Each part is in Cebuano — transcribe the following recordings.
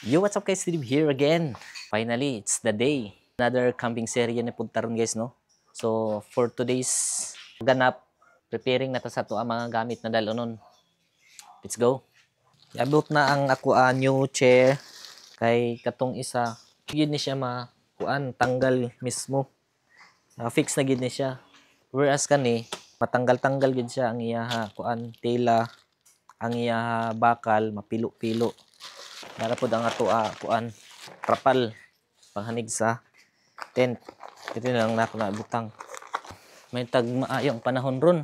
Yo, what's up guys? Steve here again. Finally, it's the day. Another camping serye na punta ron guys, no? So, for today's ganap, preparing na ta sa to ang mga gamit na dalonon. Let's go. Iabot na ang ako new chair kay katong isa. Gid ni siya makuan, tanggal mismo. Fix na gid ni siya. Whereas kani, matanggal-tanggal gid siya ang iyaha kuan tela, ang iyaha bakal, mapilo-pilo. Nara pod ang ato kuan trapal panghanig sa tent. Dito na lang nako na butang. May tag maayong panahon ron.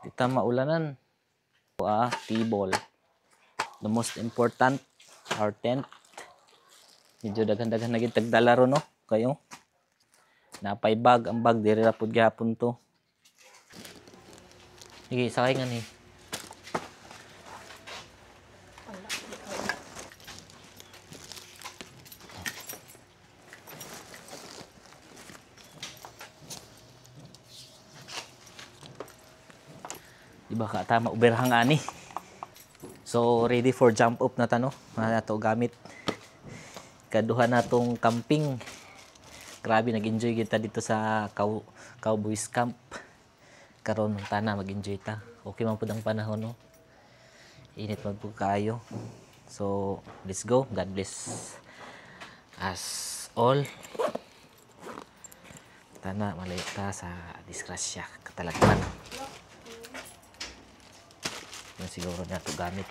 Di ta maulanan. Table. The most important, our tent. Medyo daghan-daghan na gid tagdala ron, no? Kayo. Napay bag, ang bag diri ra pud gihapon to. Sige, sakay nga ni. Di ba ka tama uberhang ani. So ready for jump up na ta, no? Mga nato gamit. Kaduha na tong camping. Grabe nag-enjoy kita dito sa Cowboys Camp. Karon tana mag-enjoy ta. Okay man pud ang panahon, no? Init man pud kaayo. So let's go. God bless us all. Tana malayo ta sa disgrasya katalagman. Yan siguro niya ito gamit.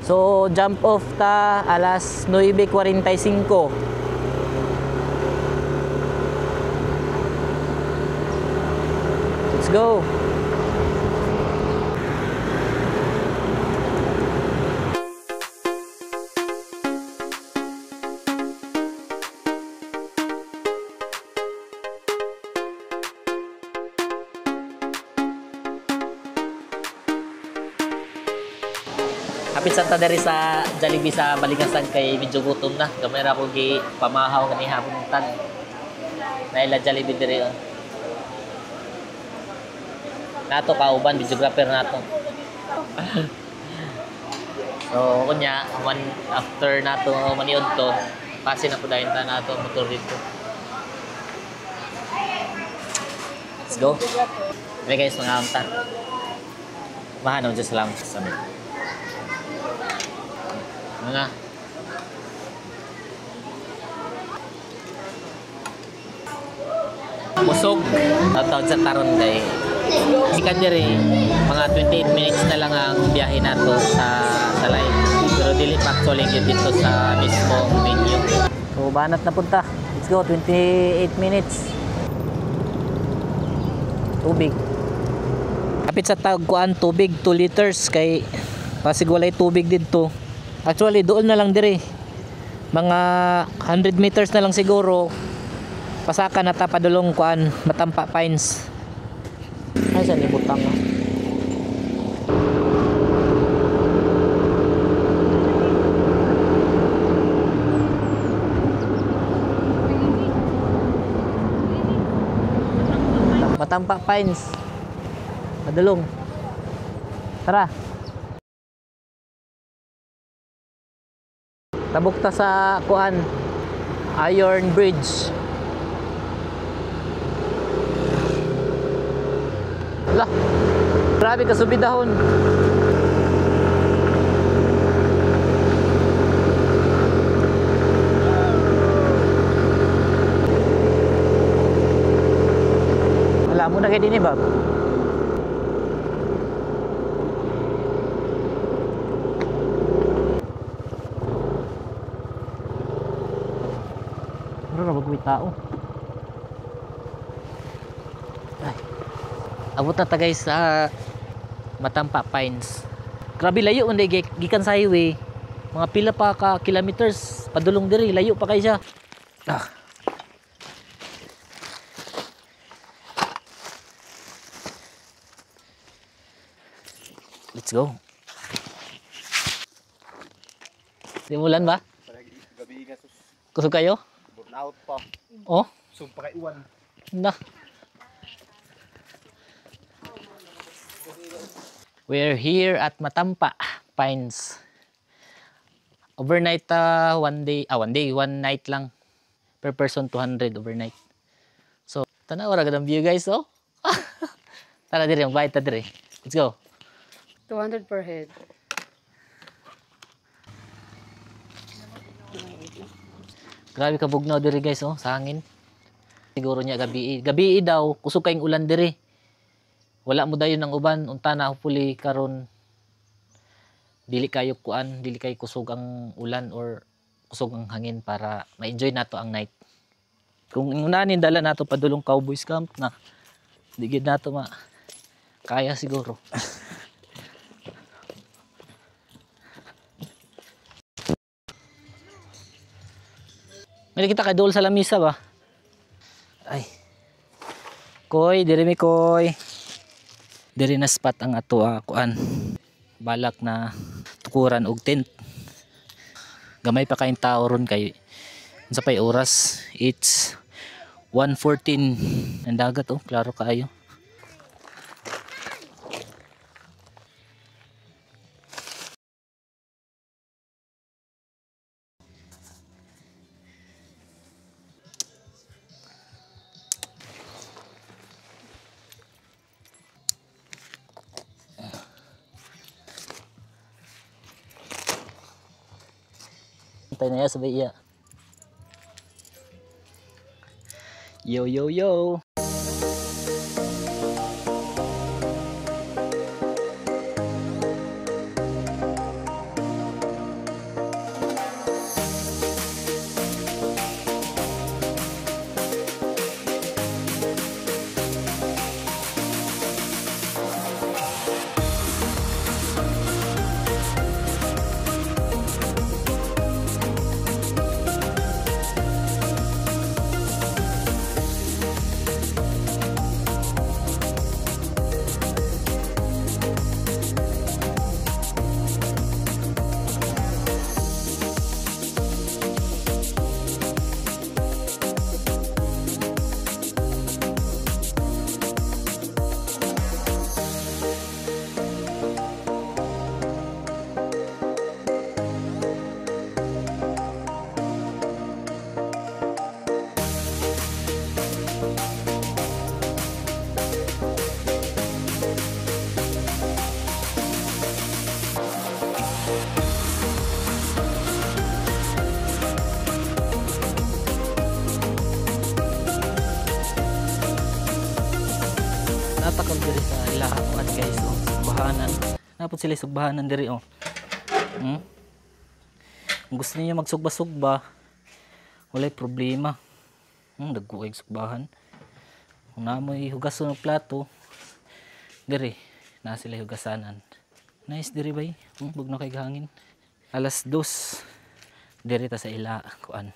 So, jump off ta alas 9:45. Let's go! Hapit sa ta diri sa Jollibee sa Balingasag kay medyo gutom na. Gamay ra ko gi pamahaw kani hapon tan. Naila Jollibee diri on. Nato kauban videographer nato. So kunya one after nato maniud to, pasi na pud dayon ta nato motor dito. Let's go. Okay guys, mga amta. Mahanaw just lang sa amin. Ano na? Busog. Tawag sa taron kay sikan diri mga 28 minutes na lang ang biyahe nato sa Salay. Pero dili pa actually gyud dito sa mismo venue. So banat na punta. Let's go, 28 minutes. Tubig. Kapit sa tagkuan tubig 2 liters kay pasig walay tubig didto. Actually, doon na lang dire. Mga 100 meters na lang siguro. Pasaka na ta padulong kuan Matampa Pines. Ay, saan ibutang na? Matampa Pines. Padulong. Tara. Tabok ta sa kuan Iron Bridge. Lah. Grabe ka subidahon. Wala mo na kay dinhi ba? Tao. Ay. Abot na ta guys sa Matampa Pines. Grabe layo unday gikan sa highway. Mga pila pa ka kilometers padulong diri, layo pa kay siya. Ah. Let's go. Simulan ba? Gabi ka sa Kusog kayo? Burn out pa. Oh, So, pakaiwan. na. We're here at Matampa Pines. Overnight, one day, one day, one night lang. Per person, 200 overnight. So, tanaw ra gud ang view, guys, oh. Tara dire, magbayad ta dire. Let's go. 200 per head. Grabe ka bugnaw diri, guys, oh, sa hangin. Siguro niya gabi. Gabi daw, kusog kayong ulan diri. Wala mo dayon ng uban, unta na hopefully karon dili kayo kuan, dili kayo kusog ang ulan or kusog ang hangin para ma-enjoy nato ang night. Kung unanin dala nato padulong Cowboys Camp na di gid nato ma kaya siguro. May kita kay dool sa lamisa ba? Ay. Koy, diri mi, koy. Diri na spot ang ato kuan. Balak na tukuran og tent. Gamay pa kayong tao ron kay unsa pay oras? It's 1:14. Ang dagat oh, klaro kaayo. Antay na iya, sabay iya. Yo, yo, yo. Natakal diri sa ilaha kuan, guys, oh, sugbahanan. Napod sila sugbahanan diri oh. Kung gusto niyo magsugba-sugba, walay problema. Dagko kay sugbahan. Kung naamoy hugason og plato, diri na sila hugasanan. Nice diri bay. Bugno kay hangin. 2:00 diri ta sa ila kuan.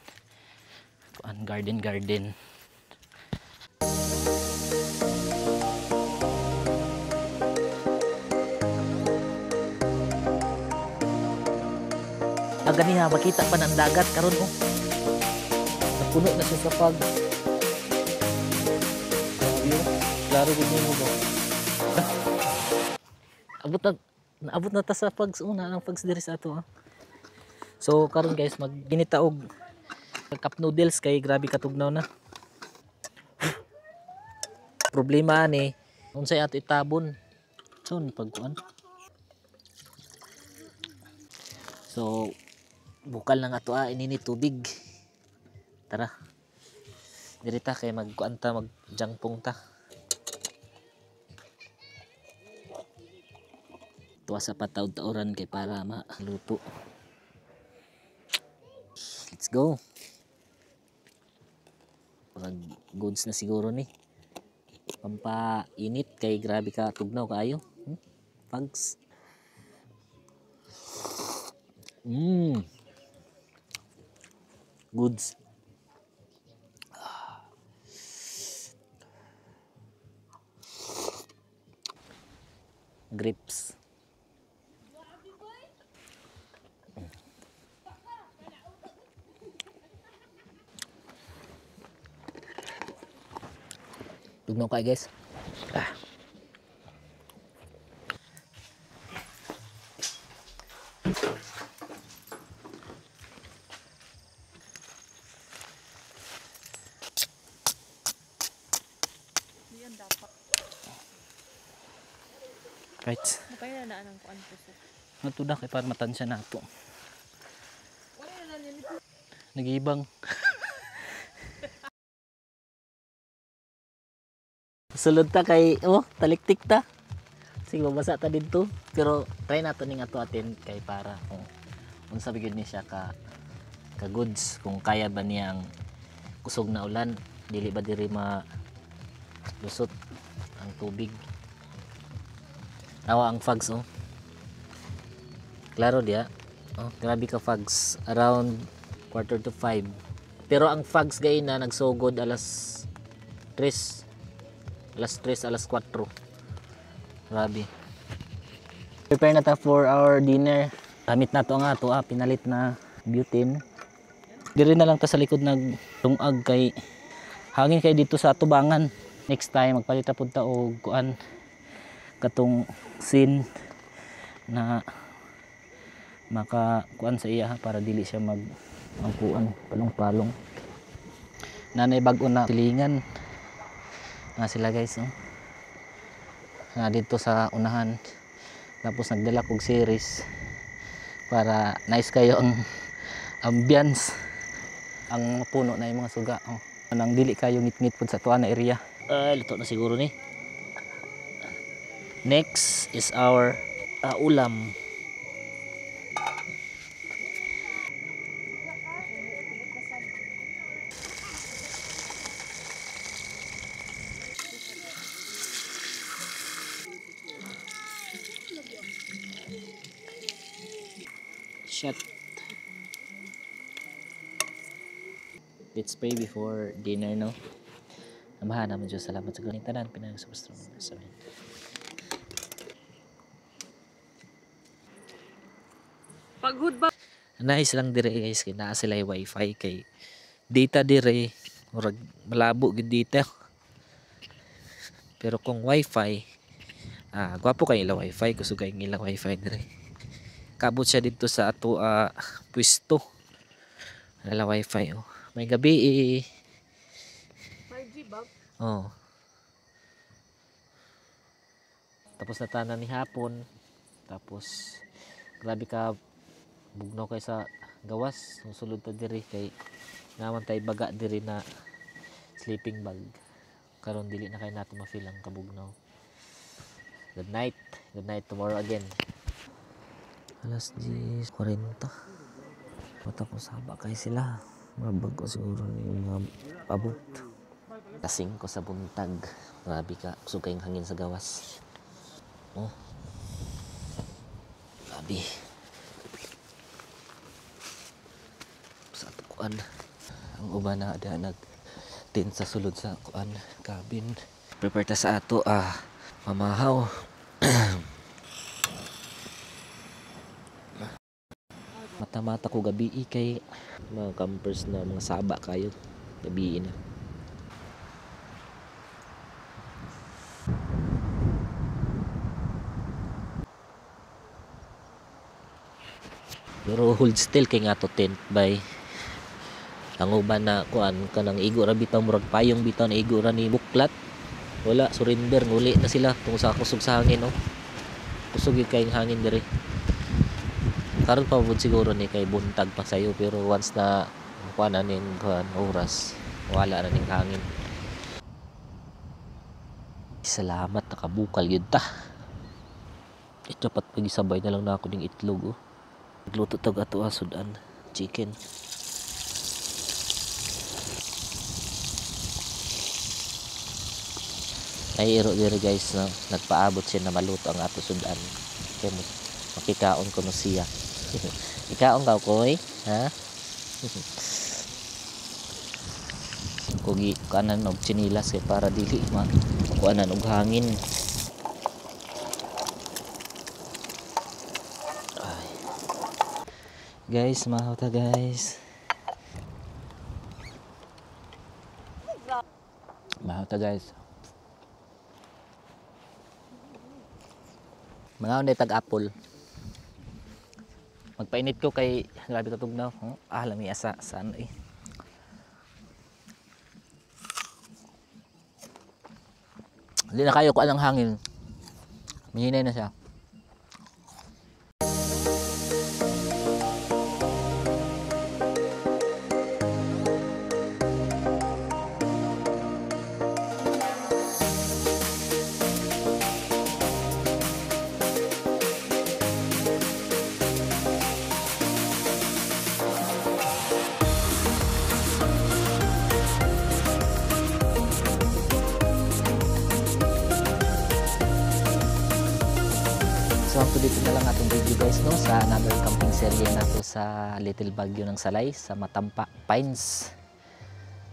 Kuan garden garden. Ganiha makita pa ng dagat karon oh. Napuno na siya sa fog. Grabe oh. Klaro gud nimo ba? Abot na ta sa fogs una ang fogs diri sa ato ah. So karon guys, magginita og cup noodles kay grabe katugnaw na. Problema ani unsay ato itabon. So ni pagkuan. So bukal na nga to inini tubig. Tara. Diri ta kay magkuan ta, magjangpong ta. Tuwa sa pataud-tauran kay para maluto. Let's go. Murag goods na siguro ni. Pampainit kay grabe ka tugnaw kaayo. Pags. Goods. Grapes. Tugnaw kayo, guys. Ah. Right. Kaya na anang kuan puso. Matuda kay para matansya na ato. Nag-ibang. Sulod ta kay oh, taliktik ta. Sige, mabasa ta didto. Pero try nato ning ato atin kay para kung unsa ba gyud ni siya ka ka goods, kung kaya ba niya ang kusog na ulan, dili ba diri ma lusot ang tubig. Tawa ang fogs oh. Klaro diya. Oh, grabe ka fogs around 4:45. Pero ang fogs gay na nagsugod alas 3. Alas 3, alas 4. Grabe. Prepare na ta for our dinner. Gamit na to nga to pinalit na butane. Diri na lang ta sa likod nagtungag kay hangin kay dito sa tubangan. Next time magpalit ta pud ta og kuan katong sin na maka kuan sa iya ha, para dili siya mag ang kuan palong-palong. Nanay bag-o na silingan na sila guys oh. Na dito sa unahan. Tapos nagdala kog series para nice kayo ang ambience. Ang puno na yung mga suga oh. Nang dili kayo ngit-ngit pud sa tuwa na area. Ay, luto na siguro ni. Next is our ulam. Shut. Let's pray before dinner, no? Amahan naman Diyos, salamat sa ganitong tanan, pinang sa Pastro sa amin. Paghud ba? Nice lang dire guys, kay naa sila wifi kay data dire murag malabo gyud data. Pero kung wifi, gwapo kay ila wifi, kusog kay ila wifi dire. Kabot siya dito sa ato pwesto. Wala wifi oh. May gabi eh. 5G ba? Oh. Tapos na tanan ni hapon. Tapos grabe ka bugnaw kay sa gawas. Musulod ta diri kay naman tay baga diri na sleeping bag. Karon dili na kay nato ma-feel ang kabugnaw. Good night. Good night tomorrow again. Alas 10:40. Mata ko saba kay sila. Mabag ko siguro ni mga abot. Kasing ko sa buntag. Grabe ka. Kusog kayong hangin sa gawas. Oh. Grabe. Sa kuan. Ang uban na ada nag tin sa sulod sa kuan cabin. Prepare ta sa ato mamahaw. Mata-mata ko gabi kay mga campers na mga saba kayo. Gabi na. Pero hold still kay nga to tent by ang uban na kuan kanang igo ra bitaw murag payong bitaw na igo ra ni buklat. Wala, surrender, nguli na sila tungod sa kusog sa hangin oh. Kusog gyud kay hangin diri. Karon pa pud siguro ni kay buntag pa sayo pero once na kuan na ning kuan oras wala na ning hangin. Salamat nakabukal gyud ta. Ito pat pagisabay na lang na ako ning itlog oh. Nagluto tag ato sudan chicken. Ay iro diri guys no, nagpaabot siya na maluto ang ato sudan. Kay makikaon ko no siya. Ikaon ka koy, ha? Kugi kanan og tsinilas kay para dili ma kuanan og hangin. Ay. Guys, mahaw ta guys. Mahaw ta guys. Mga unay tag apple. Magpainit ko kay grabe ka tugnaw. Oh, lami asa sa ano eh. Hindi na kayo kuan ang hangin. Mihinay na siya. So hangtod dito na lang atong video, guys, no, sa another camping serye nato sa Little Baguio ng Salay sa Matampa Pines.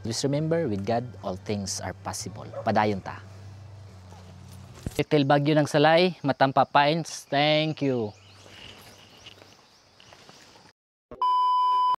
Just remember, with God, all things are possible. Padayon ta. Little Baguio ng Salay, Matampa Pines. Thank you.